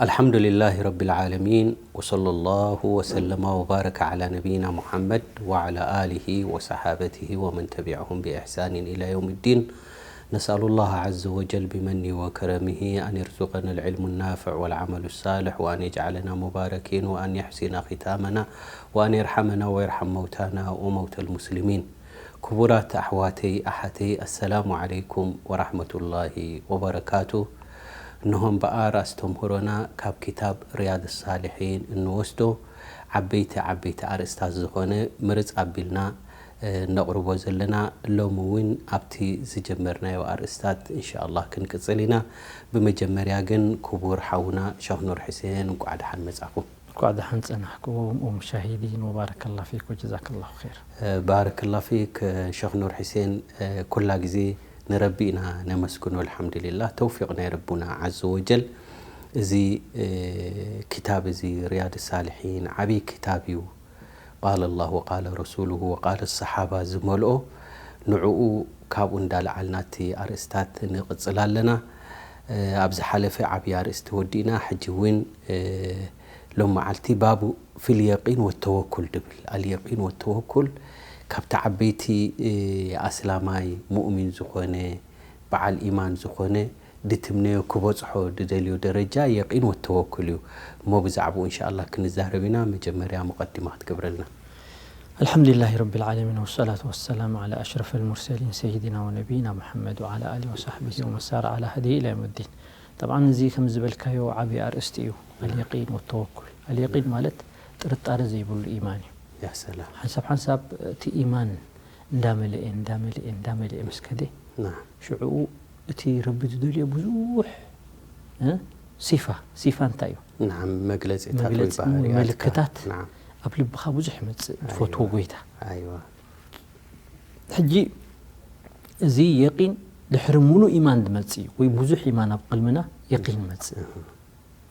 الحمد لله رب العالمين، وصلى الله وسلم وبارك على نبينا محمد وعلى آله وصحابته ومن تبعهم بإحسان إلى يوم الدين. نسأل الله عز وجل بمنه وكرمه أن يرزقنا العلم النافع والعمل الصالح، وأن يجعلنا مباركين، وأن يحسن ختامنا، وأن يرحمنا ويرحم موتانا وموتى المسلمين. ክቡራት ኣሕዋተይ ኣሓተይ፣ ኣሰላሙ ዓለይኩም ወራሕመቱላሂ ወበረካቱ። እንሆ እምበኣር ኣስተምህሮና ካብ ኪታብ ሪያድ ሳሊሒን እንወስዶ ዓበይቲ ዓበይቲ ኣርእስታት ዝኾነ ምርጽ ኣቢልና፣ እ፣ ነቕርቦ ዘለና። ሎሚ እውን ኣብቲ ዝጀመርናዮ ኣርእስታት እንሻኣላህ ክንቅጽል ኢና። ብመጀመርያ ግን ክቡር ሓውና ሸኽ ኑር ሕሴን እንቋዕ ደሓን መጻኹም። እንኳዕ ደሓን ጸናሕኩም ኡም ሻሂዲን ወባረከላ ፊክ ወጀዛከላሁ ኸይር። ባረከላ ፊክ ሸኽ ኑር ሕሴን። ኩላ ግዜ ንረቢ ኢና ነመስግኖ ኣልሓምዱሊላህ ተውፊቕ ናይ ረቡና ዓዘ ወጀል። እዚ ኪታብ እዚ ሪያድ ሳልሒን ዓብዪ ኪታብ እዩ። ቃለ ላህ ወቃለ ረሱሉሁ ወቃለ ሰሓባ ዝመልኦ ንዕኡ ካብኡ እንዳለዓልና እቲ ኣርእስታት ንቕጽል ኣለና። ኣብ ዝሓለፈ ዓብዪ ኣርእስቲ ወዲእና ሕጂ እውን ሎም መዓልቲ ባቡ ፊል የቂን ወተወኩል ድብል። ኣልየቂን ወተወኩል ካብቲ ዓበይቲ ኣስላማይ ሙእሚን ዝኾነ በዓል ኢማን ዝኾነ ድትምነዮ ክበጽሖ ድደልዮ ደረጃ የቂን ወተወኩል እዩ። እሞ ብዛዕባኡ እንሻኣላህ ክንዛረብ ኢና። መጀመርያ ሙቀዲማ ክትገብረልና። الحمد لله رب العالمين والصلاة والسلام على أشرف المرسلين سيدنا ونبينا محمد وعلى آله وصحبه ومن سار على هديه إلى يوم الدين. طبعا እዚ ከም ዝበልካዮ ዓብዪ ኣርእስቲ እዩ። اليقين والتوكل. اليقين ማለት ጥርጣረ ዘይብሉ ኢማን እዩ። ያ ሰላም። ሓንሳብ ሓንሳብ እቲ ኢማን እንዳመለኤ እንዳመለኤ እንዳመለኤ ምስ ከደ ናም። ሽዕኡ እቲ ረቢ ዝደልዮ ብዙሕ እ፣ ሲፋ ሲፋ እንታይ እዩ? ናም፣ መግለጺታት ወይ መግለጺ ባህርያት ምልክታት ናም። ኣብ ልብኻ ብዙሕ ይመጽእ። ትፈትዎ ኣይዋ። ጎይታ። ኣይዋ። ሕጂ እዚ የቂን ድሕሪ ሙሉእ ኢማን ዝመጽእ እዩ ወይ ብዙሕ ኢማን ኣብ ቅልምና የቂን ይመጽእ። እህ።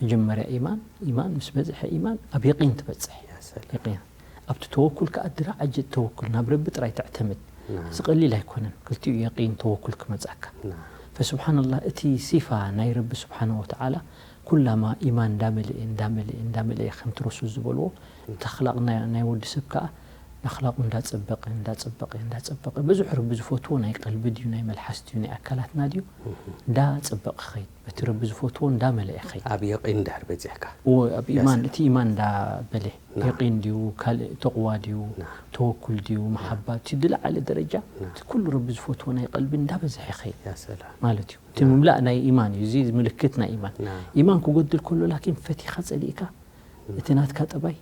መጀመርያ ኢማን ኢማን ምስ በዝሐ ኢማን ኣብ የቂን ትበጽሕ። ያ ሰላም። የቂን ኣብቲ ተወኩል ከኣ ድራዕ ኣጀት ተወኩል ናብ ረቢ ጥራይ ተዕተምድ። ናም። እዚ ቀሊል ኣይኮነን ክልቲኡ የቂን ተወኩል ክመጻካ። ናም። ፈስብሓንላህ እቲ ሲፋ ናይ ረቢ ስብሓነ ወተዓላ ኩላማ ኢማን እንዳመልኤ እንዳመልኤ እንዳመልኤ ከምቲ ረሱል ዝበልዎ እቲ ኣኽላቕ ናይ ናይ ወዲ ሰብ ከኣ ንኣኽላቑ እንዳጸበቐ እንዳጸበቐ እንዳጸበቐ ብዙሕ ረቢ ዝፈትዎ ናይ ቀልቢ ድዩ ናይ መልሓስ ድዩ ናይ ኣካላትና ድዩ እንዳጸበቐ ኸይድ በቲ ረቢ ዝፈትዎ እንዳመልኤ ኸይድ። ኣብ የቂን ድሕር በጺሕካ። እዎ ኣብ ኢማን ያሰ- እቲ ኢማን እንዳበለ ናም። የቂን ድዩ ካልእ ተቕዋ ድዩ ናም። ተወኩል ድዩ ናም። መሓባ እቲ ዝለዓለ ደረጃ ናም። እቲ ኩሉ ረቢ ዝፈትዎ ናይ ቀልቢ እንዳበዝሐ ኸይድ ያ ሰላም። ማለት እዩ። እቲ ናም። ምምላእ ናይ ኢማን እዩ። እዚ ምልክት ናይ ኢማን። ናም። ኢማን ክጎድል ከሎ ላኪን ፈቲኻ ጸሊእካ እቲ ናትካ ጠባይ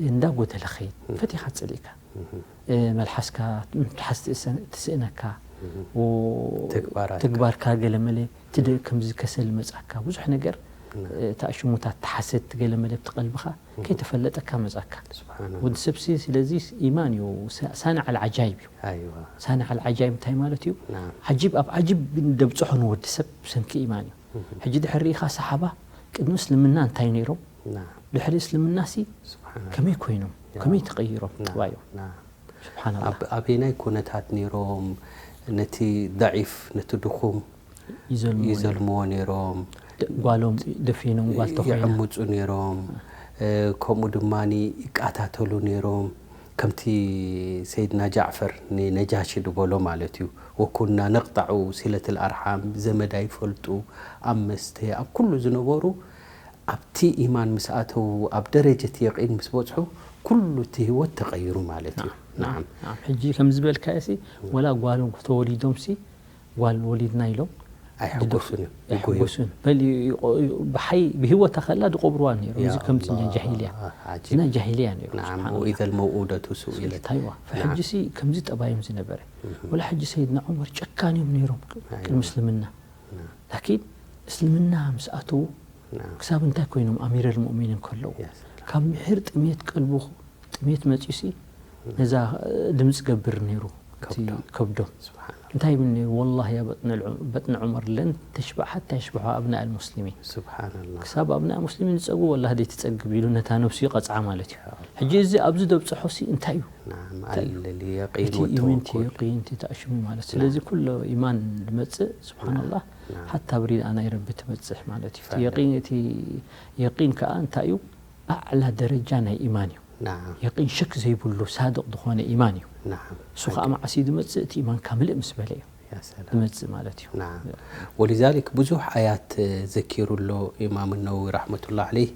እንዳጎደለ ኸይድ ፈቲኻ ጸሊእካ። እህ። እ፣ መልሓስካ ምትሓዝ ትእሰ- ትስእነካ። እህ። ው- ተግባራትካ። ተግባርካ ገለመለ እቲ ደ- ከምዚ ከሰል መጻካ ብዙሕ ነገር ና። እ፣ እቲ ኣሽሙታት ተሓሰት ገለመለ ብቲ ቀልብኻ ከይተፈለጠካ መጻካ። ስብሓንላህ። ወዲ ሰብሲ ስለዚ ኢማን እዩ ሳ- ሳንዕ ኣልዓጃይብ እዩ። ኣይዋ። ሳንዕ ኣልዓጃይብ እንታይ ማለት እዩ? ና። ዓጂብ ኣብ ዓጂብ ደብጽሖ ንወዲ ሰብ ብሰንኪ ኢማን እዩ። እህ። ሕጂ ድሕር ርኢኻ ሰሓባ ቅድሚ እስልምና እንታይ ነይሮም? ና። ድሕሪ እስልምናሲ ስብሓንላህ። ከመይ ኮይኖም? ያ። ከመይ ተቐይሮም? ና። ጥባዮም? ና። ስብሓንላህ። ኣብ ኣበየናይ ኩነታት ነይሮም? ነቲ ضዒፍ ነቲ ድኹም ይዘልምዎ ነይሮም። ይዘልምዎ ነይሮም። ደ- ጓሎም ደፊኖም ጓል ተኾይና። ይዕምፁ ነይሮም። እ፣ ከምኡ ድማ ይቃታተሉ ነይሮም። ከምቲ ሰይድና ጃዕፈር ንነጃሺ ዝበሎ ማለት እዩ። ወኩና ነቕጣዑ ሲለት ኣርሓም፣ ዘመድ ኣይፈልጡ፣ ኣብ መስተ ኣብ ኩሉ ዝነበሩ ኣብቲ ኢማን ምስ ኣተዉ ኣብ ደረጀት የቂን ምስ በጽሑ ኩሉ እቲ ህይወት ተቐይሩ ማለት እዩ። ናዓም፣ ናዓም። ናዓም። ሕጂ ከም ዝበልካዮ ሲ ወላ ጓሎም ተወሊዶም ሲ ጓል ወሊድና ኢሎም ኣይሕጎሱን እዮም፣ ይጎዩ። ኣይሕጎሱን። በል ይ- ይ- ብሓይ ብህይወታ ከላ ዝቆብርዋ ነይሮም። እዚ ያ ከምቲ ናይ ኣላህ፣ ጃሂልያ። ዓጂብ። እዚ ናይ ጃሂልያ ነይሩ፣ ናዓም፣ ስብሓንላህ። ወኢዘል መውኡደቱ ሱኢለት። እንታይ ዋ? ናዓም። ሕጂ ሲ ከምዚ ጠባዮም ዝነበረ። እህ። ወላ ሕጂ ሰይድና ዑመር ጨካን እዮም ነይሮም ቅ- ኣይዋ። ቅድሚ እስልምና። ናዓም። ላኪን እስልምና ምስ ኣተዉ ናዓም። ክሳብ እንታይ ኮይኖም ኣሚረል ሙእሚኒን ከለዉ? ያ ሰላም። ካብ ምሕር ጥሜት ቀልቡ ጥሜት መጺኡሲ ነዛ ድምፂ ገብር ነይሩ እቲ ከብዶም። ከብዶም። ስብሓን ኣላህ። እንታይ ይብል ነይሩ? ወላሂ ያ በጥኒ ልዑ- በጥኒ ዑመር ለን ተሽባዕ ሓታ የሽብሖ ኣብናእ ልሙስሊሚን። ስብሓን ኣላህ። ክሳብ ኣብናእ ሙስሊሚን ዝፀግቡ ወላሂ ዘይትፀግብ ኢሉ ነታ ነብሱ ይቐፅዓ ማለት እዩ። ያ ኣላህ። ሕጂ እዚ ኣብዚ ደብፅሖ ሲ እንታይ እዩ? ናዓም፣ እንታይ እዩ? ኣልል የቂን እቲ ወተወኩል። ኢሚንቲ የቂን እቲ ተኣሽሙ ማለት። ስለዚ ኩሉ ኢማን ዝመፅእ ስብሓን ኣላህ ሓታ ብሪድኣ ናይ ረቢ ትበጽሕ ማለት እዩ። እቲ የቂን፣ እቲ የቂን ከኣ እንታይ እዩ? ኣዕላ ደረጃ ናይ ኢማን እዩ። የቂን ሸክ ዘይብሉ ሳድቕ ዝኾነ ኢማን እዩ። እሱ ከኣ መዓስ እዩ ዝመጽእ? እቲ ኢማንካ ምልእ ምስ በለ እዩ ዝመጽእ ማለት እዩ። ወሊዛሊክ ብዙሕ ኣያት ዘኪሩ ኣሎ ኢማም ነወዊ ረሕመቱላህ ዓለይህ።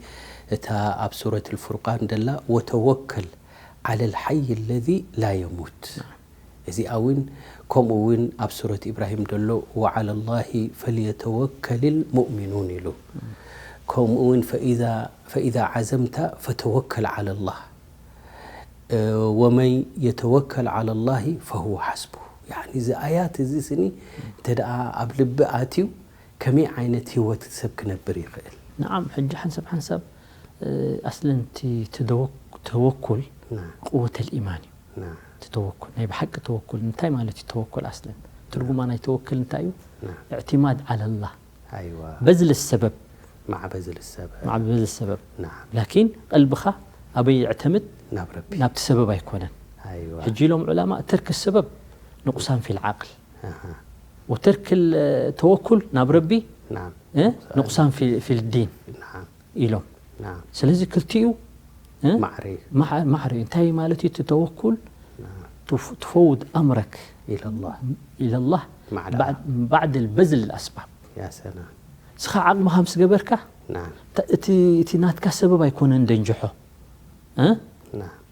እታ ኣብ ሱረት ልፉርቃን ደላ ወተወከል ዓለ ልሓይ ለዚ ላ የሙት። እዚኣ እውን ከምኡ እውን ኣብ ሱረት ኢብራሂም ደሎ ወዓላ ላሂ ፈልየተወከል ልሙእሚኑን ኢሉ። ከምኡ እውን ፈኢዛ ዓዘምተ ፈተወከል ዓላ ላህ ወመን የተወከል ዓላ ላሂ ፈሁወ ሓስቡ። ያኒ እዚ ኣያት እዚ ስኒ እንተ ደኣ ኣብ ልቢ ኣትዩ ከመይ ዓይነት ህይወት ሰብ ክነብር ይኽእል? ንዓም ሕጂ ሓንሳብ ሓንሳብ ኣስለን እቲ ተወኩል ቅወተል ኢማን እዩ። እቲ ተወኩል ናይ ብሓቂ ተወኩል እንታይ ማለት እዩ? ተወኩል ኣስለን ትርጉማ ናይ ተወክል እንታይ እዩ? እዕቲማድ ዓላ ላህ በዝል ሰበብ ማዕበዝል ሰበብ ማዕበዝል ሰበብ ላኪን ቀልብኻ ኣበይ ይዕተምድ? ናብቲ ሰበብ ኣይኮነን። ሕጂ ኢሎም ዑለማ ተርክ ሰበብ ንቁሳን ፊል ዓቅል ወተርክ ተወኩል ናብ ረቢ ንቁሳን ፊል ዲን ኢሎም። ስለዚ ክልቲኡ ማዕረ እዩ። እንታይ ማለት እዩ? እቲ ተወኩል ትፈውድ ኣምረክ ኢለላህ ባዕድ በዝል ኣስባብ። እስኻ ዓቕምኻ ምስ ገበርካ እቲ ናትካ ሰበብ ኣይኮነን ደንጅሖ።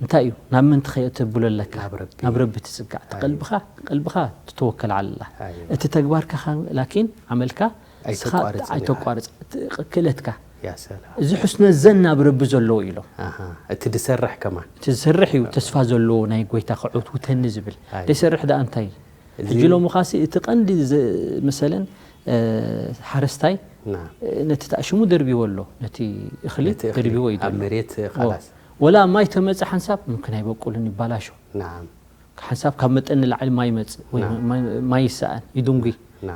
እንታይ እዩ? ናብ መን ትኸ ተብሎ ኣለካ? ናብ ረቢ ትጽጋዕ። ቀልብኻ ቀልብኻ ትተወከል ዓላ። እቲ ተግባርካ ላኪን ዓመልካ ስኻ ኣይተቋርጽ ክእለትካ። እዚ ሕስነ ዘን ናብ ረቢ ዘለዎ ኢሎም። እቲ ዝሰርሕ ከማን እቲ ዝሰርሕ እዩ ተስፋ ዘለዎ ናይ ጎይታ ክዕውትውተኒ ዝብል። ዘይሰርሕ ደኣ እንታይ? ሕጂ ሎሚ ኻሲ እቲ ቀንዲ መሰለን ሓረስታይ ነቲ ተኣሽሙ ደርቢዎ ኣሎ። ነቲ እኽሊ ደርቢዎ እዩ ዘሎ። ወላ ማይ ተመፀ ሓንሳብ ምምክን ኣይበቁልን ይባላሾ። ሓንሳብ ካብ መጠን ንላዕሊ ማይ ይመፅእ ወይ ማይ ይሰኣን ይድንጉይ።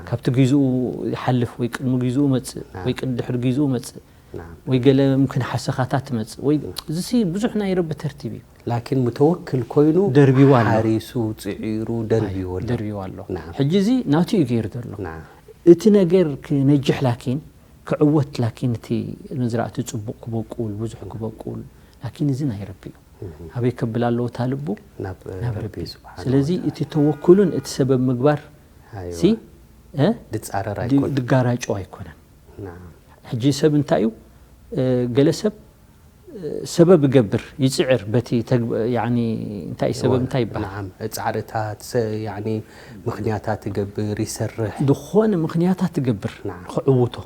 ካብቲ ጊዝኡ ይሓልፍ ወይ ቅድሚ ጊዝኡ መፅእ ወይ ድሕሪ ጊዝኡ መፅእ ወይ ገለ ምምክን ሓሰኻታት ትመፅእ ወይ እዚሲ ብዙሕ ናይ ረቢ ተርቲብ እዩ። ላኪን ሙተወክል ኮይኑ ደርቢዋ ኣሎ። ሓሪሱ ጽዒሩ ደርቢዎ ኣሎ። ደርቢዋ ኣሎ። ሕጂ እዚ ናቱ እዩ ገይሩ ዘሎ። እቲ ነገር ክነጅሕ ላኪን ክዕወት ላኪን እቲ መዝራእቲ ጽቡቕ ክበቁል ብዙሕ ክበቁል ላኪን እዚ ናይ ረቢ እዩ። ኣበይ ከብል ኣለዎ እታ ልቡ? ናብ ረቢ። ስለዚ እቲ ተወኩልን እቲ ሰበብ ምግባር ሲ ድጻረር ኣይኮነን። ድጋራጮ ኣይኮነን። ሕጂ ሰብ እንታይ እዩ ገለ ሰብ ሰበብ ይገብር ይፅዕር በቲ እንታይ ሰበብ እንታይ ይበሃል? ጻዕርታት ምክንያታት ይገብር ይሰርሕ። ዝኾነ ምክንያታት ይገብር ክዕውቶ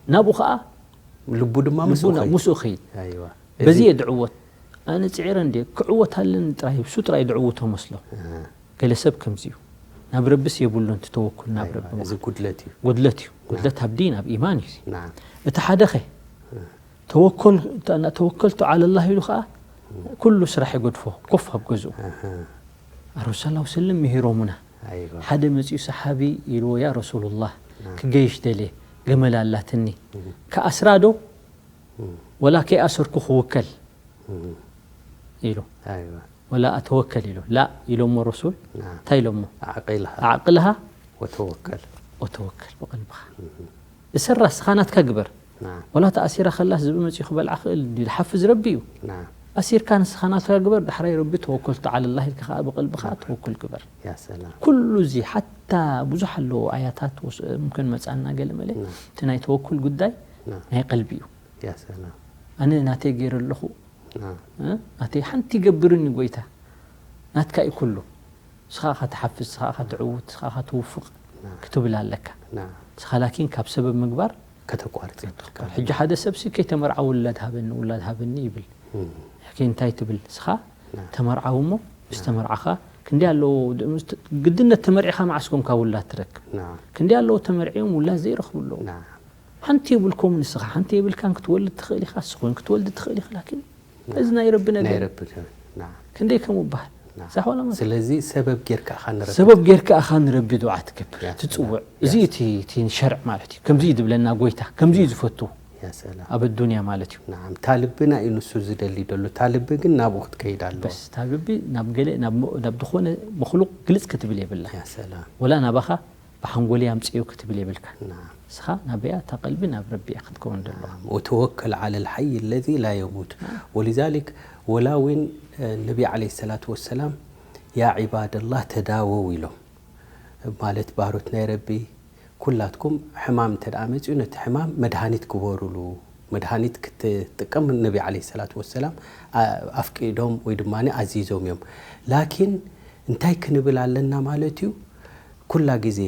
ናብኡ ከዓ ልቡ ድማ ምስኡ ኸይድ በዚ እየ ድዕወት ኣነ ፅዒረ እንደ ክዕወት ኣለኒ ጥራይ እሱ ጥራይ ድዕውቶ መስሎ። ገለ ሰብ ከምዚ እዩ ናብ ረብስ የብሉን እቲ ተወኩል ናብ ረቢ እዚ ጉድለት እዩ። ጉድለት እዩ። ጉድለት ኣብ ዲን ኣብ ኢማን እዩ። እቲ ሓደ ኸ ተወከል ተወከልቱ ዓለላህ ኢሉ ኸዓ ኩሉ ስራሕ ይገድፎ ኮፍ ኣብ ገዝኡ። ኣረሱል ሰለላሁ ዐለይሂ ወሰለም ምሂሮሙና። ሓደ መፂኡ ሰሓቢ ኢልዎ ያ ረሱሉላህ ክገይሽ ደልየ ገመል ኣላትኒ ክኣስራ ዶ ወላ ከይኣሰርኩ ክውከል ኢሉ። ወላ ኣተወከል ኢሉ ላ ኢሎሞ ረሱል እንታይ ኢሎሞ ኣዕቅልሃ ወተወከል ወተወከል ብቐልብኻ እሰራ ስኻ ናትካ ግበር። ወላ ተኣሲራ ከላስ ዝብኢ መፂኡ ክበልዓ ክእል ድዩ? ዝሓፍዝ ረቢ እዩ። ኣሲርካ ንስኻ ናትካ ግበር፣ ዳሕራይ ረቢ ተወከልቱ ዓለላህ ኢልካ ከዓ ብቐልብኻ ተወኩል ግበር። ኩሉ እዚ ሓታ ብዙሕ ኣለዎ ኣያታት ሙምክን መፃና ገለ መለ እቲ ናይ ተወኩል ጉዳይ ናይ ቀልቢ እዩ። ኣነ ናተይ ገይረ ኣለኹ ናተይ ሓንቲ ይገብርን እዩ ጎይታ ናትካ እዩ ኩሉ። ንስኻ ኢኻ ትሓፍዝ፣ ንስኻ ኢኻ ትዕውት፣ ንስኻ ኢኻ ትውፍቕ ክትብል ኣለካ። ንስኻ ላኪን ካብ ሰበብ ምግባር ከተቋርጽ የብልካ። ሕጂ ሓደ ሰብሲ ከይተመርዓወ ውላድ ሃበኒ ውላድ ሃበኒ ይብል። ሕጂ እንታይ ትብል ንስኻ? ተመርዓው እሞ ምስ ተመርዓኻ ክንደይ ኣለዎ ግድነት ተመርዒኻ መዓስ ኮንካ ውላድ ትረክብ? ክንደይ ኣለዎ ተመርዒዮም ውላድ ዘይረኽቡ ኣለዉ። ሓንቲ የብልኮምን ንስኻ ሓንቲ የብልካን ክትወልድ ትኽእል ኢኻ ንስኻ እውን ክትወልዲ ትኽእል ኢኺ ላኪን እዚ ናይ ረቢ ነገር ናይ ረቢ ነገር ናም ክንደይ ከም ይበሃል ናም ሳሕ ወላ መስ ስለዚ ሰበብ ጌርካ ኢኻ ንረቢ ሰበብ ጌርካ ኢኻ ንረቢ ዱዓ ትገብር ያ ሰላም። ትጽውዕ እዚ እቲ እቲ ሸርዕ ማለት እዩ ከምዚ እዩ ዝብለና ጎይታ ከምዚ እዩ ዝፈቱ ያ ሰላም ኣብ ኣዱንያ ማለት እዩ ናም እታ ልቢ ናይ ንሱ ዝደሊ ደሎ እታ ልቢ ግን ናብኡ ክትከይድ ኣለዋ በስ እታ ልቢ ናብ ገለ ናብ ሞ- ናብ ዝኾነ መክሉቅ ግልጽ ክትብል የብላ ያ ሰላም ወላ ናባኻ ብሓንጎለይ ኣምፅእዮ ክትብል የብልካ። نعم ንስኻ ናበያ እታ ቀልቢ ናብ ረቢ እያ ክትከውን ዘለዋ። نعم وتوكل على الحي الذي لا يموت ولذلك ወላ እውን ነቢ عليه الصلاة والسلام يا عباد الله ተዳወው ኢሎም ማለት ባሮት ናይ ረቢ ኩላትኩም ሕማም እንተ ደኣ መፅኡ ነቲ ሕማም መድሃኒት ግበሩሉ መድሃኒት ክትጥቀም ነቢ عليه الصلاة والسلام ኣፍቂዶም ወይ ድማ ኣዚዞም እዮም ላኪን እንታይ ክንብል ኣለና ማለት እዩ ኩላ ግዜ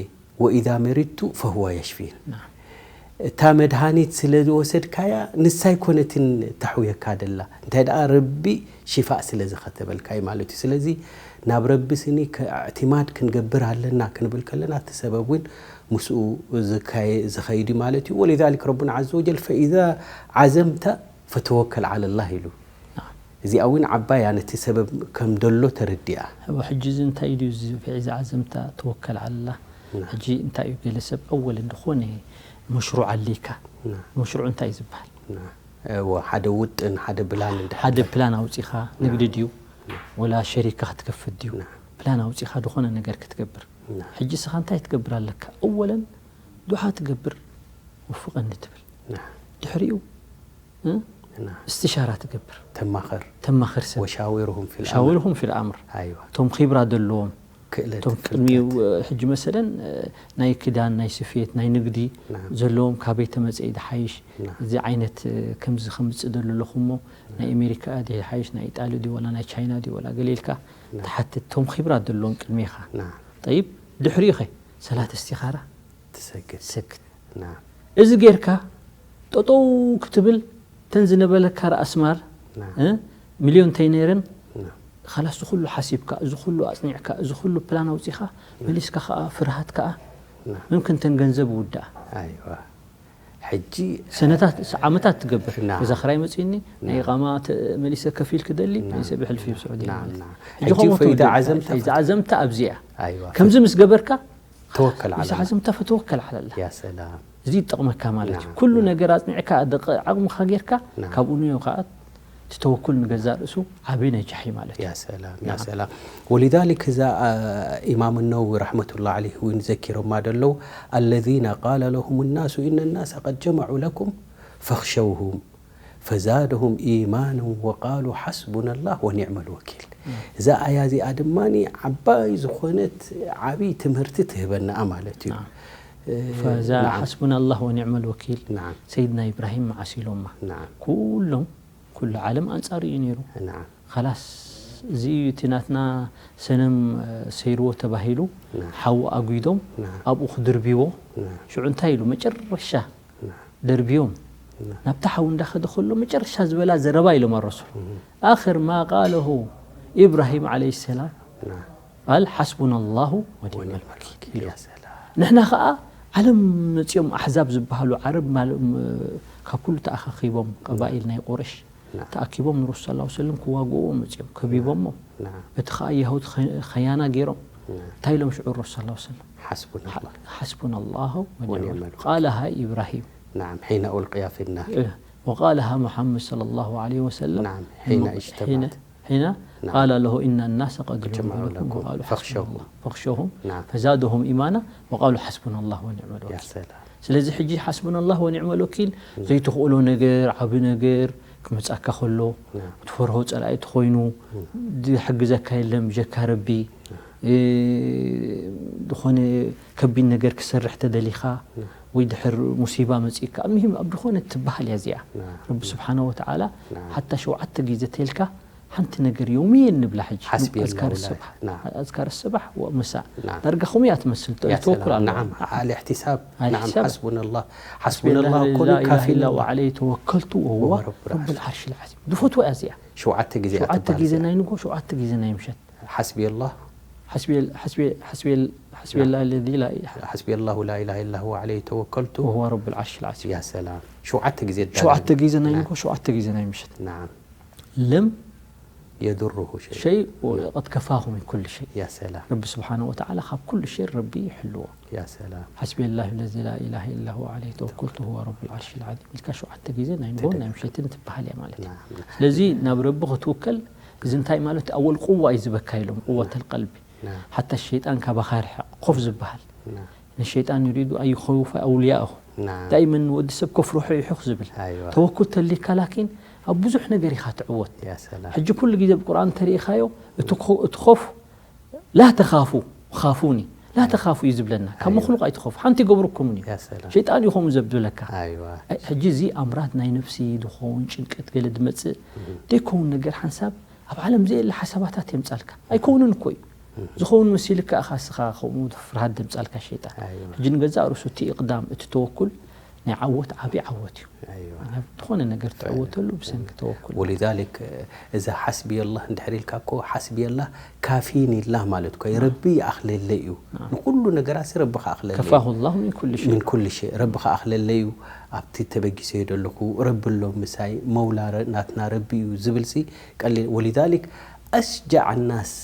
وإذا مرضت فهو يشفين እታ መድሃኒት ስለ ዝወሰድካያ ንሳ ኣይኮነትን ተሕውየካ ደላ እንታይ ደኣ ረቢ ሽፋእ ስለ ዝኸተበልካ እዩ ማለት እዩ ስለዚ ናብ ረቢ ስኒ እዕትማድ ክንገብር ኣለና ክንብል ከለና እቲ ሰበብ እውን ምስኡ ዝኸይድ እዩ ማለት እዩ ولذلك ربنا عز وجل فإذا عزمت فتوكل على الله ኢሉ እዚኣ እውን ዓባያ ነቲ ሰበብ ከም ደሎ ተረዲኣ ሕጂ እዚ እንታይ ድዩ እዚ فإذا عزمت توكل على الله ሕጂ እንታይ እዩ ገለ ሰብ ኣወል እንደኾነ መሽሩዕ ኣለካ መሽሩዕ እንታይ እዩ ዝበሃል ሓደ ውጥን ሓደ ብላን ሓደ ፕላን ኣውፂኻ ንግዲ ድዩ ወላ ሸሪካ ክትከፍት ድዩ ፕላን ኣውፂኻ ዝኾነ ነገር ክትገብር ሕጂ ስኻ እንታይ ትገብር ኣለካ ኣወለን ዱዓ ትገብር ወፍቀኒ ትብል ድሕሪኡ እስትሻራ ትገብር ተማኸር ተማኸር ሰብ وشاورهم في الأمر ሻውርሁም ፊል ኣምር أيوة ቶም ኺብራ ዘለዎም ክእለት ቶም ቅድሚ ሕጂ መሰለን ናይ ክዳን ናይ ስፌት ናይ ንግዲ ዘለዎም ካበይ ተመፀ ድሓይሽ እዚ ዓይነት ከምዚ ከምፅእ ደሉ ኣለኹ እሞ ናይ ኣሜሪካ ድሓይሽ ናይ ኢጣሊ ድዩ ወላ ናይ ቻይና ድዩ ወላ ገለ ኢልካ ትሓትት ቶም ኺብራ ዘለዎም ቅድሜኻ نعم ጠይብ ድሕሪኡ ኸ ሰላት እስቲኻራ ትሰግድ ሰግድ نعم እዚ ጌርካ ጠጠው ክትብል ተን ዝነበለካ ራእስማል نعم እ፣ ሚልዮን ተይነይረን نعم ኻላስ ዝኩሉ ሓሲብካ እዚ ኩሉ ኣፅኒዕካ እዚ ኩሉ ፕላን ኣውፂኻ መሊስካ ከዓ ፍርሃት ከዓ نعم ምምክን ተን ገንዘብ ውዳእ أيوة ሕጂ ሰነታት ዓመታት ትገብር نعم ገዛ ክራይ መፅኒ ናይ ኢቃማ ተ- መሊሰ ከፊል ክደሊ መሊሰ ብሕልፊ ብስዑዲ نعم نعم ሕጂ ሕጂ ከምኡ فإذا ትውዳእ عزمت ፈኢዛ ዓዘምታ ኣብዚኣ أيوة ከምዚ ምስ ገበርካ توكل على فإذا الله عزمت فتوكل على الله يا سلام እዚ ይጠቕመካ ማለት እዩ نعم ኩሉ ነገር ኣፅኒዕካ ደቂ ዓቕምኻ ጌርካ نعم ካብኡ ንዮ ከዓ እቲ ተወኩል ንገዛእ ርእሱ ዓብዪ ነጃሕ እዩ ማለት እዩ يا سلام يا سلام ولذلك እዛ ኢማም ነወዊ ረሕመቱላ ዓለይህ እውን ዘኪሮማ ደለዉ الذين قال لهم الناس إن الناس قد جمعوا لكم فاخشوهم فزادهم إيمانا وقالوا حسبنا الله ونعم الوكيل እዛ ኣያ እዚኣ ድማ ዓባይ ዝኾነት ዓብዪ ትምህርቲ ትህበና ማለት እዩ فዛ حسبنا الله ونعم الوكيل نعم ሰይድና ኢብራሂም መዓስ ኢሎማ نعم ኩሎም ኩሉ ዓለም ኣንጻሩ እዩ ነይሩ نعم ኻላስ እዚ እዩ እቲ ናትና ሰነም ሰይርዎ ተባሂሉ ሓዊ ኣጒዶም ኣብኡ ክድርብዎ ሽዑ እንታይ ኢሉ መጨረሻ ደርብዮም ናብቲ ሓዊ እንዳኸደ ከሎ መጨረሻ ዝበላ ዘረባ ኢሎም ኣረሱል ኣኽር ማ ቃለሁ ኢብራሂም ዓለይሂ ሰላም ቃል ሓስቡና ላሁ ወኒዕመል ወኪል ኢሉ ንሕና ኸዓ ዓለም መፂኦም ኣሕዛብ ዝበሃሉ ዓረብ ካብ ኩሉ ተኣኻኺቦም ቀባኢል ናይ ቁረሽ ተኣኪቦም ንረሱል ስ ሰለም ክዋግእዎ መፂኦም ከቢቦሞ በቲ ከዓ የሁድ ኸያና ገይሮም እንታይ ኢሎም ሽዑ ረሱል ስ ሰለም حسبنا الله ሓስቡና ላሁ ونعم الوكيل. ቃለሃ ኢብራሂም نعم حين ألقي في النار وقالها محمد صلى الله عليه وسلم نعم حين اجتمعت حين نعم. قال له إن الناس قد جمعوا جمعوا لكم لكم وقالوا فاخشوهم. حسبنا الله فاخشوهم نعم. فزادهم إيمانا وقالوا حسبنا الله ونعم يا الوكيل سلام ስለዚ ሕጂ ሓስቡና ላህ ወኒዕመል ወኪል ዘይትኽእሎ ነገር ዓብ ነገር ክመፃካ ከሎ نعم. ትፈርሆ ፀላኢ ተኮይኑ ዝሕግዘካ የለን ብጀካ ረቢ እ፣ ዝኾነ ከቢድ ነገር ክሰርሕ ተደሊኻ ወይ ድሕር ሙሲባ መፂእካ ኣብ ምሂም ኣብ ዝኾነ ትበሃል እያ እዚኣ نعم. ረቢ ስብሓነ ወተዓላ نعم. ሓታ ሸውዓተ ግዜ ተልካ ሓንቲ ነገር የውምየን ንብላ ሕጂ حسبي الله ኣዝካር ولا- ሰባሕ نعم. ኣዝካር ሰባሕ ወምሳ نعم. ዳርጋ ከምኡ እያ ትመስል يا ተወኩል سلام. ኣሎ نعم الاحتساب على نعم حساب. حسبنا الله حسبي حسبنا الله الذي كل لا إله كافي إلا لنا. هو عليه توكلت وهو وهو رب رب العرش. العرش العظيم ዝፈትዋ እያ እዚኣ ሸውዓተ ግዜ ሸውዓተ ኣትባል ግዜ እዚኣ። ናይ ንጎ ሸውዓተ ግዜ ናይ ምሸት حسبي الله حسبي حسبي حسبي حسبي الله الذي لا حسبي الله لا إله إلا هو عليه توكلت وهو رب العرش العظيم يا سلام ሸውዓተ ግዜ ሸውዓተ ግዜ ናይ نعم. ንጎ ሸውዓተ ግዜ ናይ ምሸት نعم لم يضره شيء شيء وقد كفاه من كل شيء يا سلام ረቢ ስብሓነ ወተዓላ ካብ ኩሉ ሸር ረቢ ይሕልዎ يا سلام حسبي الله الذي لا إله إلا هو عليه توكلت وهو رب العرش العظيم ኢልካ ሸውዓተ ግዜ ናይ ንጎን ናይ ምሸትን ትበሃል እያ ማለት እዩ نعم ስለዚ ናብ ረቢ ክትውከል እዚ እንታይ ማለት ኣወል ቁዋ እዩ ዝበካ ኢሎም ቁወተል ቀልቢ نعم ሓታ ሸይጣን ካባኻ ርሕቕ ኮፍ ዝበሃል نعم ንሸይጣን ዩሪዱ ኣን ዩኸውፈ ኣውልያእሁ። ናም። ዳይመን ንወዲ ሰብ ከፍርሖ ይሑኽ ዝብል። ኣይዋ። ተወኩል ተሊካ ላኪን ኣብ ብዙሕ ነገር ኢኻ ትዕወት። ያ ሰላም። ሕጂ ኩሉ ግዜ ኣብ ቁርኣን እንተሪኢኻዮ፣ እቲ ኮ-፣ እቲ ኾፍ፣ ላ ተኻፉ፣ ኻፉኒ። ላ ተኻፉ እዩ ዝብለና። ካብ ኣይዋ። መኽሉቕ ኣይትኸፉ። ሓንቲ ይገብርኩምን እዩ። ያ ሰላም። ሸይጣን እዩ ከምኡ ዘብለካ። ኣይዋ። ኣይ፣ ሕጂ እዚ ኣምራድ ናይ ነፍሲ ድኸውን ጭንቀት ገለ ድመጽእ ደይከውን ነገር ሓንሳብ ኣብ ዓለም ዘየለ ሓሳባታት የምጻልካ። ኣይከውንን እኮ እዩ። ዝኸውን መሲልካ እኻ እስኻ ከምኡ ፍርሃት ደምጻልካ ሸይጣን። ኣይዋ። ሕጂ ንገዛእ ርእሱ እቲ ኢቕዳም፣ እቲ ተወኩል ናይ ዓወት ዓቢ ዓወት እዩ። ኣይዋ። ዝኾነ ነገር ትዕወተሉ ብሰንኪ ተወኩል። ወሊዛሊክ እዛ ሓስቢ ኣላህ እንድሕር ኢልካ እኮ ሓስቢ ኣላህ ካፊን ኢላህ ማለት እኮ እዩ። ረቢ ይኣኽለለይ እዩ። ንኩሉ ነገራት ረቢ ከኣኽለለይ እዩ። ከፋሁ ላሁ ሚን ኩል ሸይ። ምን ኩል ሸይ ረቢ ከኣኽለለይ እዩ። ኣብቲ ተበጊሰ እዩ ዘለኹ ረቢ ኣሎ ምሳይ መውላ ረ-፣ ናትና ረቢ እዩ ዝብል ሲ ቀሊል። ወሊዛሊክ ኣስጃዕ ናስ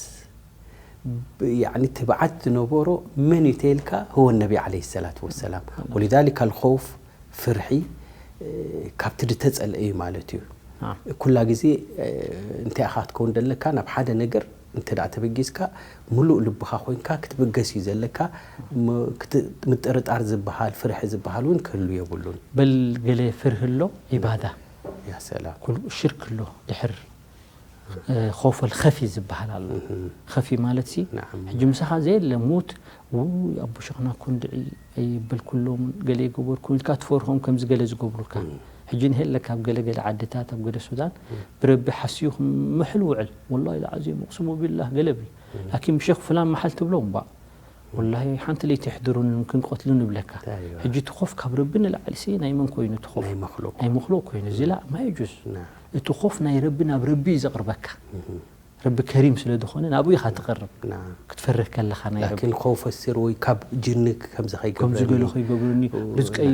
ብ-፣ ያዕኒ ትብዓት ዝነበሮ መን እዩ ተይልካ ህወ ነቢ ዓለይሂ ሰላቱ ወሰላም። ወሊዛሊክ ኣልኸውፍ ፍርሒ እ፣ ካብቲ ዝተጸልአ እዩ ማለት እዩ። አ። ኩላ ግዜ እ፣ እንታይ ኢኻ ክትከውን ዘለካ ናብ ሓደ ነገር እንተ ደኣ ተበጊስካ ምሉእ ልብኻ ኮይንካ ክትብገስ እዩ ዘለካ። ም-፣ ክት-፣ ምጥርጣር ዝበሃል ፍርሒ ዝበሃል እውን ክህሉ የብሉን። በል ገለ ፍርሂ ኣሎ ዒባዳ። ያ ሰላም። ኩሉ ሽርክ ኣሎ ድሕር እ፣ ኾፈል ኸፊ ዝበሃል ኣሎ። ኸፊ ማለት ሲ ናዓም። ሕጂ ምሳኻ ዘየለ ሙት፣ ውይ ኣቦ ሸኽና እኮ እንድዒ ኣይበልኩሎም ገለ ይገበርኩም ኢልካ ትፈርሆም ከምዚ ገለ ዝገብሩልካ። ሕጂ ንሄለካ ኣብ ገለ ገለ ዓድታት ኣብ ገለ ሱዳን ብረቢ ሓስዩ ምሕል ውዕል ወላሂ ለዓዚም እቕስሙ ቢላህ ገለ ብል። ላኪን ብሸኽ ፍላን መሓል ትብሎም ባ ወላሂ ሓንቲ ለይቲ ይሕድሩን ክንቀትሉ ንብለካ። ኣይዋ። ሕጂ እቲ ኾፍ ካብ ረቢ ንላዕሊ ሲ ናይ መን ኮይኑ እቲ ኾፍ? ናይ መኽሉቕ። ናይ መኽሉቕ ኮይኑ እዚ ላ ማ የጁዝ። ና። እቲ ኾፍ ናይ ረቢ ናብ ረቢ እዩ ዘቕርበካ። ረቢ ከሪም ስለ ዝኾነ ናብኡ ኢኻ ትቐርብ። ና። ክትፈርህ ከለኻ ናይ ረቢ። ላኪን ኸውፈ ስር ወይ ካብ ጅኒ ከምዚ ከምዚ ገለ ከይገብረኒ። ከይገብረኒ፣ ርዝቀይ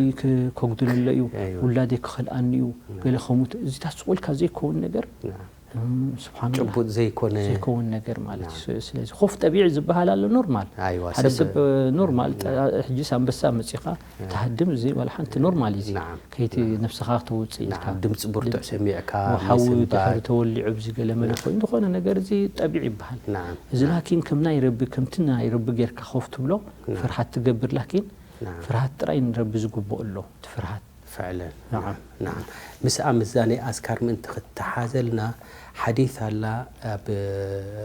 ከጉድለለ እዩ፣ ኣይዋ። ውላደይ ክኸልኣኒ እዩ፣ ገለ ከምኡ ት-፣ እዚታት ስቑልካ ዘይከውን ነገር፣ ና። እም፣ ስብሓንላህ። ጭቡጥ ዘይኮነ። ዘይከውን ነገር ማለት እዩ። ስ-፣ ስለዚ ኾፍ ጠቢዒ ዝበሃል ኣሎ ኖርማል። ኣይዋ፣ ሓደ ሰብ ሰብ ኖርማል፣ ጠ-፣ ሕጂስ ኣንበሳ መጺኻ ትሃድም፣ እዚ ዋላ ሓንቲ ኖርማል እዩ። እዚ ናዓም። ከይቲ ነብስኻ ከተውጽእ ኢልካ። ናዓም፣ ድምፂ ብርቱዕ ሰሚዕካ ሓዊ ምስንባድ። ድሕሪ ተወሊዑ ብዚ ገለ መለ ኮይኑ ዝኾነ ነገር እዚ ጠቢዒ ይበሃል። ናዓም። እዚ ላኪን ከም ናይ ረቢ፣ ከምቲ ናይ ረቢ ጌርካ ኾፍ ትብሎ፣ ፍርሓት ትገብር ላኪን ናዓም። ፍርሃት ጥራይ ንረቢ ዝግብኦ ኣሎ፣ እቲ ፍርሃት። ፍዕለን። ናዓም። ናዓም። ምስኣ ምስዛ ናይ ኣዝካር ምእንቲ ክትተሓዘልና ሓዲት ኣላ፣ ኣብ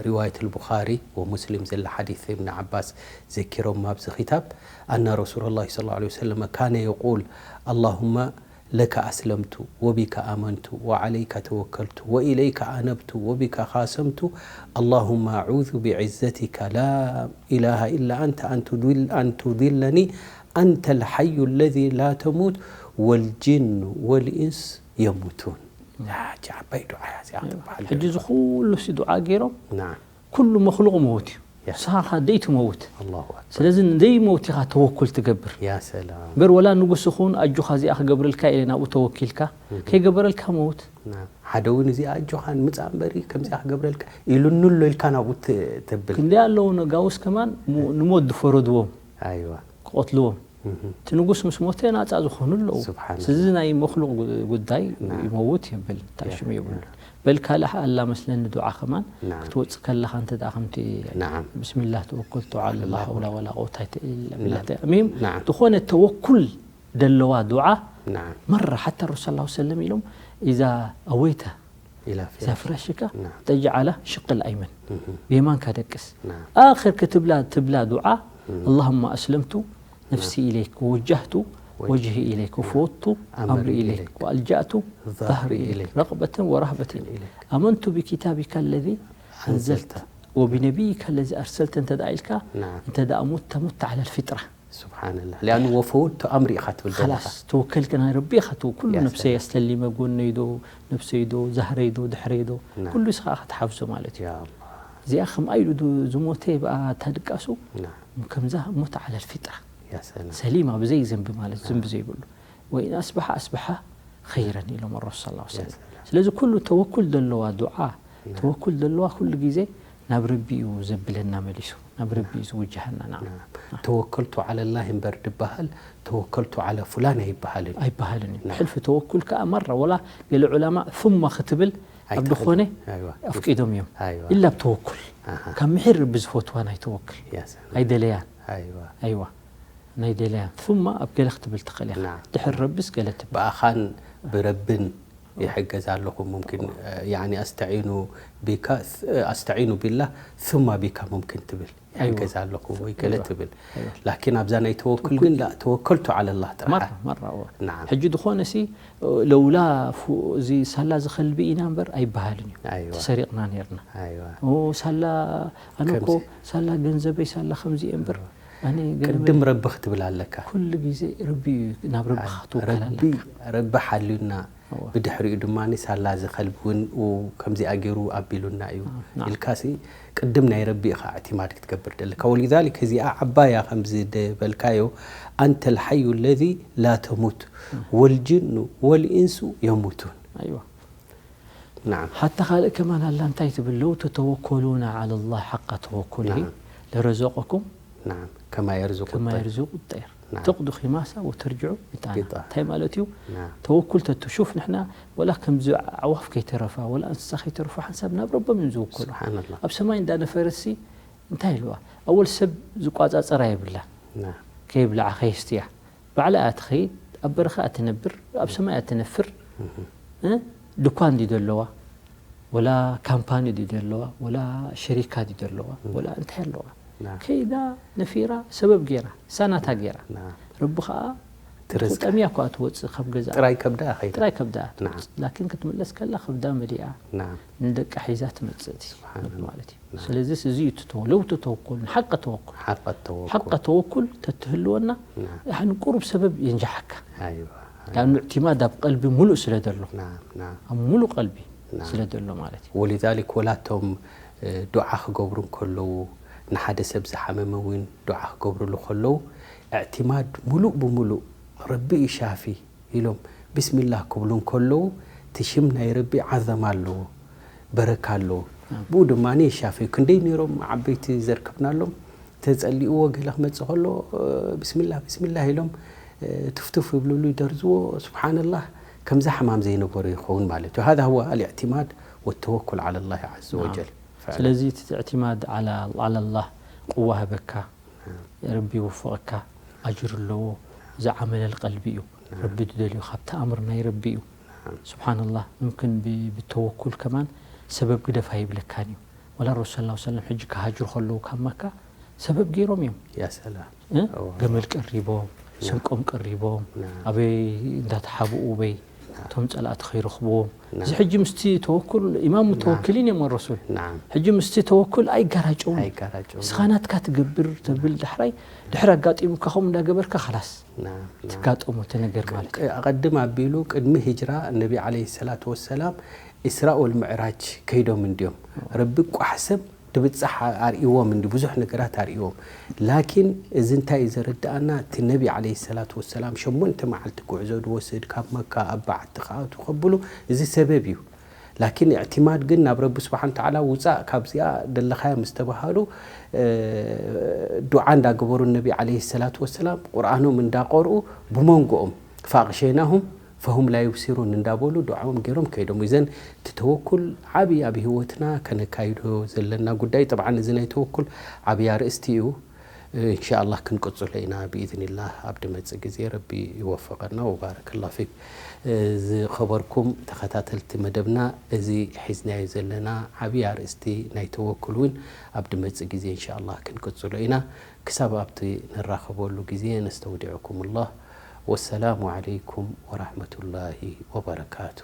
ሪዋየት ኣልቡኻሪ ወሙስሊም ዘላ ሓዲት እብን ዓባስ ዘኪሮም ኣብዚ ኪታብ፣ ኣና ረሱሉላሂ ሰለላሁ ዐለይሂ ወሰለም ካነ የቁል፣ ኣላሁመ ለከ ኣስለምቱ ወቢከ ኣመንቱ ወዐለይከ ተወከልቱ ወኢለይከ ኣነብቱ ወቢከ ኻሰምቱ፣ ኣላሁመ ኣዑዙ ቢዕዘቲከ ላ ኢላሃ ኢላ ኣንተ ኣን ቱድል-፣ ኣን ቱድለኒ ኣንተ ልሓዩ ለዚ ላ ተሙት ወልጅኑ ወልኢንስ የሙቱን። ያ፣ እቺ ዓባይ ዱዓ እያ እዚኣ ትበሃል። ሕጂ እዚ ኩሉ ሲ ዱዓ ገይሮም ናዓም። ኩሉ መኽሉቕ መውት እዩ። ያ። ንስኻ ኸኣ ደይትመውት። ኣላሁ ኣክበር። ስለዚ ንደይመውት ኢኻ ተወኩል ትገብር። ያ ሰላም። እምበር ወላ ንጉስ ይኹን ኣጆኻ እዚኣ ክገብረልካ ኢለ ናብኡ ተወኪልካ ከይገበረልካ መውት። ናዓም። ሓደ እውን እዚኣ ኣጆኻ ንምጻእ እምበሪ ከምዚኣ ክገብረልካ ኢሉኒ ኣሎ ኢልካ ናብኡ ት-፣ ተብል። ክንደይ ኣለዉ ነጋውስ ከማን ሙ-፣ ንሞት ዝፈረድዎም ኣይዋ። ክቐትልዎም። እቲ ንጉስ ምስ ሞተ ናጻ ዝኾኑ ኣለዉ። ስብሓንላህ። ስለዚ ናይ መኽሉቕ ጉ-፣ ጉዳይ ናዓም። ይመውት የብል፣ እንታይ ሽም የብሉን። በል ካልእ ኣላ መስለኒ ዱዓ ከማን ናዓም። ክትወጽእ ከለኻ እንተ ደኣ ከምቲ ናዓም። ብስሚላህ ተወከልቱ ዐላ ላ ሓውላ ወላ ቁወታ ኢላ ቢላህ። ናዓም። ሚም ናዓም። ዝኾነ ተወኩል ደለዋ ዱዓ ናዓም። መራ ሓታ ረሱል ሰለላሁ ዐለይሂ ወሰለም ኢሎም፣ ኢዛ ኣወይተ ኢላ ኢዛ ፍራሽካ ናዓም። ተጅዓላ ሽቅል ኣይመን እህ። ብየማንካ ደቅስ። ናዓም። ኣኽር ክትብላ ትብላ ዱዓ ኣላሁመ ኣስለምቱ ነፍሲ ኢለይክ ወወጃህቱ ወጅሂ ኢለይክ ወፈወቱ ኣምሪ ኢለይክ ወኣልጃእቱ ዛህሪ ኢለይክ ረቅበተን ወራህበተን ኢለይክ ኣመንቱ ቢኪታቢካ ለዚ ኣንዘልተ ወቢነቢይካ ለዚ ኣርሰልተ እንተ ደኣ ኢልካ ናዓም። እንተ ደኣ ሙተ ሙተ ዓላ ልፊጥራ። ስብሓንላህ። ሊኣኑ ወፈወቱ ኣምሪ ኢኻ ትብል ዘለኻ። ኻላስ ተወከልክ ናይ ረቢ ኢኻ ትው-፣ ኩሉ ያ ነብሰይ ሰላም። ኣስተሊመ ጎነይ ዶ ነብሰይ ዶ ዛህረይ ዶ ድሕረይ ዶ ናዓም። ኩሉ እስኻ ኢኻ ትሓፍዞ ማለት እዩ። ያ ኣላህ። እዚኣ ከም ኣይሉ ዱ-፣ ዝሞተ ብኣ ተድቃሱ ናዓም። ከምዛ ሙተ ዓላ ልፊጥራ። ያ ሰላም። ሰሊማ ብዘይ ዘንቢ ማለት ዝንቢ ዘይብሉ። ወኢን ኣስበሓ ኣስበሓ ኸይረን ኢሎም ረሱል ሰለላሁ ዐለይሂ ወሰለም። ሰላም። ስለዚ ኩሉ ተወኩል ዘለዋ ዱዓ፣ ተወኩል ዘለዋ ኩሉ ግዜ ናብ ረቢ እዩ ዘብለና መሊሱ፣ ናብ ረቢ እዩ ዝውጅሃና። ናዓም። ናዓም። ተወከልቱ ዐለላህ እምበር ድበሃል ተወከልቱ ዐላ ፉላን ኣይበሃልን። ኣይበሃልን እዩ። ናዓም። ሕልፊ ተወኩል ከኣ መራ ወላ ገለ ዑለማ ثم ክትብል ኣብ ኣይትኽእል። ዝኾነ ኣይዋ። ኣፍቂዶም እዮም። ኣይዋ። ኢላ ብተወኩል። ኣሃ። ካብ ምሒር ረቢ ዝፈትዋ ናይ ተወክል። ያ ሰላም። ኣይደለያን። ኣይዋ። ኣይዋ። ናይ ደለያ ثم ኣብ ገለ ክትብል ትኽእል ኢኻ። ናም። ድሕሪ ረብስ ገለ ትብል። ብኣኻን ብረብን ይሕገዝ ኣለኹ። ሙምኪን ያኒ ኣስተዒኑ ቢካ ኣስተዒኑ ቢላህ ثم ቢካ ሙምኪን ትብል ይሕገዝ ኣለኹ ወይ ገለ ትብል። ላኪን ኣብዛ ናይ ተወኩል ግን ላ ተወከልቱ ዓለ ላህ ጥራሕ። መራ መራ እዎ። ናም። ሕጂ ዝኾነ ሲ ለውላ ፉ- እዚ ሳላ ዝኸልቢ ኢና እምበር ኣይበሃልን እዩ። ኣይዋ። ተሰሪቕና ነርና። ኣይዋ። ኦ ሳላ ኣነ እኮ ከምዚ። ሳላ ገንዘበይ ሳላ ከምዚ እየ እምበር ኣነ ገለ ቅድም ረቢ ክትብል ኣለካ። ኩሉ ግዜ ረቢ እዩ ናብ ረብኻ ክትውከል ረቢ ኣለካ። ረቢ ሓልዩና እዋ። ብድሕሪኡ ድማ ሳላ ዝኸልቢ እውን ኡ ከምዚኣ ገይሩ ኣቢሉና እዩ ናም። ኢልካሲ ቅድም ናይ ረቢ ኢኻ እዕቲማድ ክትገብር ደለካ። ወሊዛሊክ እዚኣ ዓባያ ከምዚ ደበልካዮ ኣንተ ልሓዩ ለዚ ላ ተሙት ወልጅኑ ወልኢንሱ የሙቱን። ኣይዋ ናም ሓታ ካልእ ከማን ኣላ እንታይ ትብል ለው ተተወከሉና ዓለ ላህ ሓቃ ተወኩልሂ ናም። ለረዘቀኩም ናም ከማ የርዝቁ ከማ ጠይር። የርዝቁ ጠይር ናም። ተቕዱ ኺማሳ ወተርጅዑ ቢጣና ቢጣና። እንታይ ማለት እዩ? ናም ተወኩል ተቱ ሹፍ ንሕና ወላ ከምዚ ኣዕዋፍ ከይተረፋ ወላ እንስሳ ከይተረፋ ሓንሳብ ናብ ረቦም እዮም ዝውከሉ። ስብሓንላህ። ኣብ ሰማይ እንዳነፈረሲ እንታይ ኢልዋ ኣወል ሰብ ዝቋጻጸራ የብላ ናም ከይብልዓ ከየስትያ ባዕላ እያ ትኸይድ ኣብ በረኻ እያ ትነብር ኣብ ሰማይ እያ ትነፍር እ? ድኳን ድዩ ዘለዋ ወላ ካምፓኒ ድዩ ዘለዋ ወላ ሸሪካ ድዩ ዘለዋ ወላ እንታይ ኣለዋ ናም ከይዳ ነፊራ ሰበብ ገይራ ሳናታ ገይራ ናም ረቢ ከዓ ትርዝቅ ጠምያ እኳ ትወፅእ ካብ ገዛ ጥራይ ከብዳ ኸይዳ ጥራይ ከብዳ ናም ላኪን ክትምለስ ከላ ከብዳ መሊኣ ናም ንደቃ ሒዛ ትመፅእ እቲ ስብሓንላህ። ማለት እዩ ስለዚ እዚ እዩ እቲ ተወ- ለውጢ ተወኩል ንሓቂ ተወኩል ሓቀ ተወኩል ሓቂ ተወኩል ተትህልወና ናም ያኒ ቁሩብ ሰበብ የንጃሓካ ኣይዋ ዳኑ እዕቲማድ ኣብ ቀልቢ ሙሉእ ስለ ዘሎ ናም ናም ኣብ ሙሉእ ቀልቢ ናም። ስለ ዘሎ ማለት እዩ ወሊዛሊክ ወላቶም እ፣ ዱዓ ክገብሩ እንከለዉ ንሓደ ሰብ ዝሓመመ እውን ዱዓ ክገብርሉ ከለዉ እዕቲማድ ሙሉእ ብሙሉእ ረቢ እዩ ሻፊ ኢሎም ቢስሚላህ ክብሉ እንከለዉ እቲ ሽም ናይ ረቢ ዓዘማ ኣለዎ በረካ ኣለዎ ብኡ ድማ ይሻፈዩ ክንደይ ነይሮም ዓበይቲ ዘርክብናሎም ተፀሊእዎ ገለ ክመፅእ ከሎ እ፣ ቢስሚላህ ቢስሚላህ ኢሎም እ፣ ትፍትፍ ይብልሉ ይደርዝዎ ስብሓንላህ ከምዛ ሕማም ዘይነበሮ ይኸውን ማለት እዩ هذا هو الاعتماد والتوكل على الله عز وجل فعلا. ስለዚ እቲ እዕቲማድ ዓላ ላህ ቁዋ ህበካ ረቢ ይወፍቐካ ኣጅር ኣለዎ ዝዓመለል ቀልቢ እዩ ረቢ ዝደልዩ ካብቲ ኣምር ናይ ረቢ እዩ ስብሓንላህ ምምክን ብ- ብተወኩል ከማን ሰበብ ግደፍ ኣይብለካን እዩ ወላ ረሱል ላ ሰለም ሕጂ ክሃጅሩ ከለዉ ካብ መካ ሰበብ ገይሮም እዮም يا سلام እ? ገመል ቀሪቦም ስንቆም ቀሪቦም ኣበይ እንዳተሓብኡ በይ እቶም ፀላእቲ ከይረኽብዎም እዚ ሕጂ ምስቲ ተወኩል ኢማም ሙተወክሊን እዮም ረሱል نعم ሕጂ ምስቲ ተወኩል ኣይጋራጨውን ኣይጋራጨውን። ንስኻ ናትካ ትገብር ተብል ዳሕራይ ድሕር ኣጋጢሙካ ከምኡ እንዳገበርካ ላስ نعم نعم ትጋጠሙ እቲ ነገር ማለት እዩ ኣቐድም ኣቢሉ ቅድሚ ሂጅራ ነቢ ዓለይሂ ሰላቱ ወሰላም ኢስራእ ወልምዕራጅ ከይዶም እንድዮም ረቢ ቋሕ ሰብ ትብጻሕ ኣርእይዎም እንዲ ብዙሕ ነገራት ኣርእይዎም ላኪን እዚ እንታይ እዩ ዘረድኣና እቲ ነቢ ዓለይሂ ሰላቱ ወሰላም ሸሞንተ መዓልቲ ጉዕዞ ዝወስድ ካብ መካ ኣብ በዓቲ ክኣቱ ከብሉ እዚ ሰበብ እዩ ላኪን እዕትማድ ግን ናብ ረቢ ስብሓን ተዓላ ውፃእ ካብዚኣ ደለኻያ ምስ ተባሃሉ ዱዓ እንዳገበሩ ነቢ ዓለይሂ ሰላቱ ወሰላም ቁርኣኖም እንዳቆርኡ ብመንጎኦም ፋቕሸይናሁም ፈሁም ላ ዩብሲሩን እንዳበሉ ዱዓኦም ገይሮም ከይዶም እዘን እቲ ተወኩል ዓብዪ ኣብ ህይወትና ከነካይዶ ዘለና ጉዳይ ጠብዓን እዚ ናይ ተወኩል ዓብዪ ኣርእስቲ እዩ እንሻ ኣላህ ክንቅፅሎ ኢና ብኢዝኒላህ ኣብ ድመፅእ ግዜ ረቢ ይወፈቐና ወባረከላ ፊክ ዝኸበርኩም ተኸታተልቲ መደብና እዚ ሒዝናዮ ዘለና ዓብዪ ኣርእስቲ ናይ ተወኩል እውን ኣብ ድመፅእ ግዜ እንሻ ኣላህ ክንቅፅሎ ኢና ክሳብ ኣብቲ ንራኸበሉ ግዜ ነስተውዲዕኩም ላህ ወሰላሙ ዓለይኩም ወራሕመቱላሂ ወበረካቱ